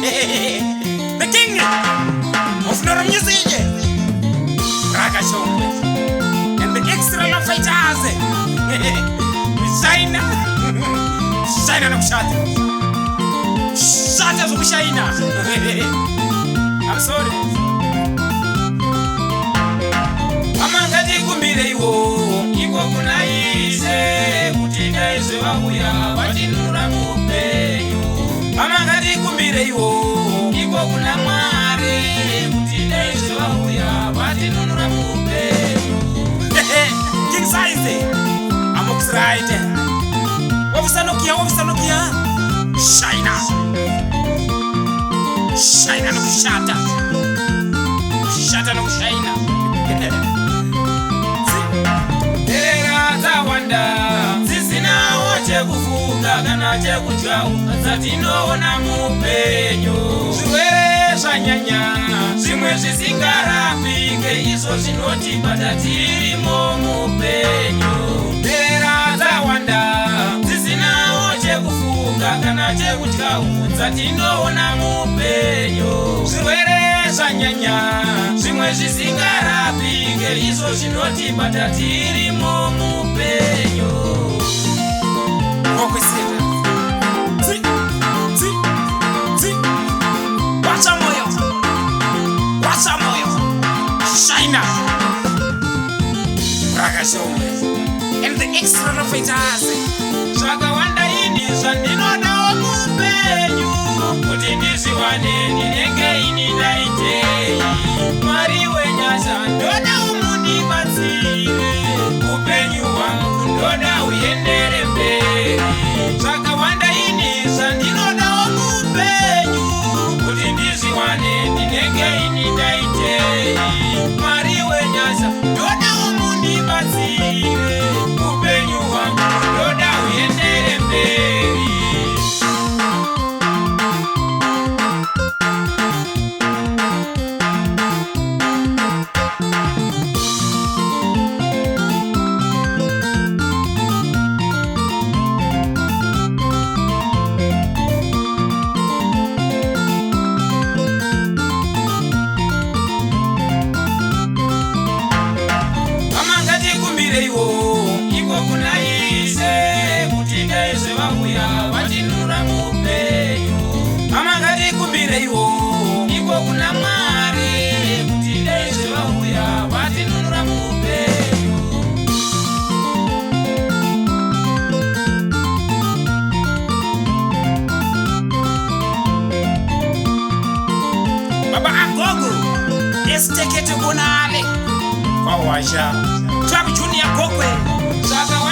The king of Nora music, Raka Shongwe, and the extra love fighters. China, China nokushata, shata zvokushaina. I'm sorry. Hama, ngatikumbireiwo iko kuna Ishe kuti dai zvevauya vatinunura muupenyu. Hama, ngatikumbireiwo iko kuna Mwari kuti dai zvevauya vatinunura muupenyu. King size, Amox right. Officer Nokia, Officer Nokia. Shaina. Shaina nokushata. Kushata nokushaina. Nherera dzawanda dzisinawo chekufuka kana chekudyawo dzatinoona muupenyu. Zvirwere zvanyanya, zvimwe zvisingarapike, izvo zvinotibata tirimo muupenyu. Nherera dzawanda dzisinawo chekufuka kana chekudyawo dzatinoona muupenyu. Zvirwere zvanyanya, zvimwe zvisingarapike, izvo zvinotibata tirimo muupenyu. Okwesera. Tsi, tsi, tsi. Wacha moyo. Wacha moyo. Shaina. Rakashongwe. And the extra fighters. Zvakawanda ini zvandinodawo muupenyu, kuti ndizviwane ndinenge ini ndaitei? Mwari wenyasha, ndoda umundibatsire, upenyu hwangu ndoda uendere mberi. Zvakawanda ini zvandinodawo muupenyu, kuti ndizviwane ndinenge ini ndaitei? Mwari wenyasha, ndoda umundibatsire, upenyu hwangu ndoda uendere mberi. Hama, ngatikumbireiwo iko kuna Ishe kuti dai zvevauya vatinunura muupenyu. Hama, ngatikumbireiwo iko kuna Mwari kuti dai zvevauya vatinunura muupenyu. Baba Agogo Estekete Bonale Kwawasha Club Junior Gokwe. Zvakawanda.